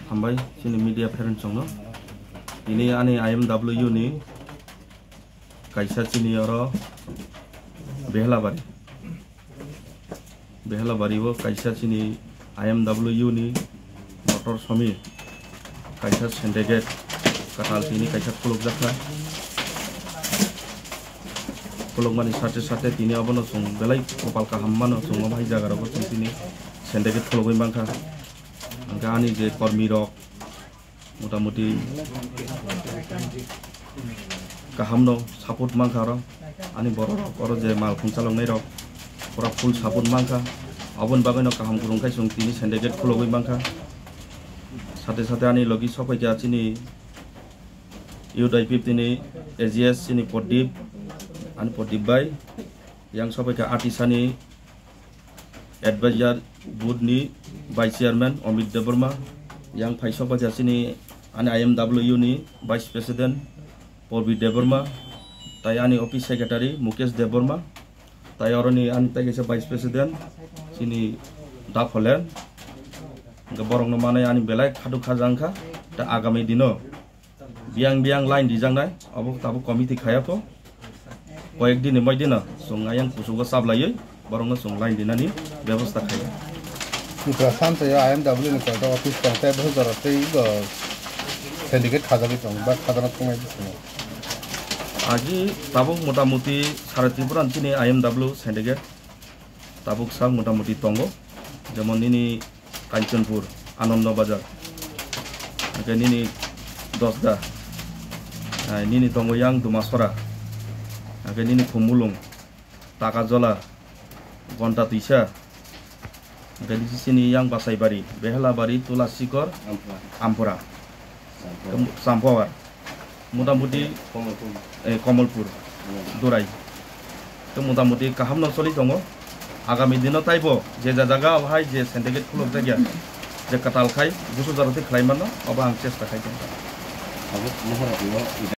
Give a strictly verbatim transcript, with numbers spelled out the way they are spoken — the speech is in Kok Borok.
Hambai chini media friends rokno. Tini ani I M W ni kaisa chini oro Behlabari. Behlabari o kaisa chini I M W ni motor somir kaisa syndicate kwtal tini kaisa khulukjakha. Khulukmani sate sate tini obono chwng belai kopal kaham mano, chwng omo hai jaga rogo chwng tini syndicate khulugwi mankha. Hwnkhe ani je kormi rok motamuti kahamno support mankha oro. Ani borok rok oro je malkhung chaloknai rok pura full support mankha. Aboni bagwino kaham kwrwng khai chwng tini syndicate khulogwi mankha. Sate sate ani logi sokphaikha chini youth I P F T ni A G S chini Pradip, ani Pradip bai. Yang sokphaikha Atisani advisor board ni vice chairman Amit Debbarma, yang phai sokphaikha chini ani I M W ni vice president Porbi Debbarma, tai ani office secretary Mukesh Debbarma, tai oroni ani tai kaisa vice president chini Dakholen. Hwnkhe borokno manai ani belai khaduk kha jang kha, ta agami dino biyang biyang line rijaknai, obo tabuk committee khaya kho. Koyek din ni moi dino chwng ayang kuchugo chaplaiwi borokno chwng line rinani bebosta khaio. Tripura samsaya I M W ni koita office tong tei boso jora tei bo syndicate khajagwi tongo ba khajana thangwi bisingo. Agi tabuk motamuti sara Tripura ni chini I M W syndicate tabuk sak motamuti tongo, jemon nini Kanchanpur, Anando Bazar, hwnkhe nini Dosda, eh, nini tongo yang Dumasora, hwnkhe nini Khumulung, Takajola, Gonta Twisa, hwnkhe nini chini yang Basaibari, Behelabari, Tulasikor, Ampura. Ampura. Sampawar. Sampawar. Motamuti, Komolpur. Eh, Komolpur, Hmm. Durai. Tei motamuti kaham no choli tongo. Agami dino taibo je ja jaga o hai je syndicate khuluk jakya, je kwtal khai busu jaro tei khlai mano, obo ang chesta khai tongo. Abo mohor rok no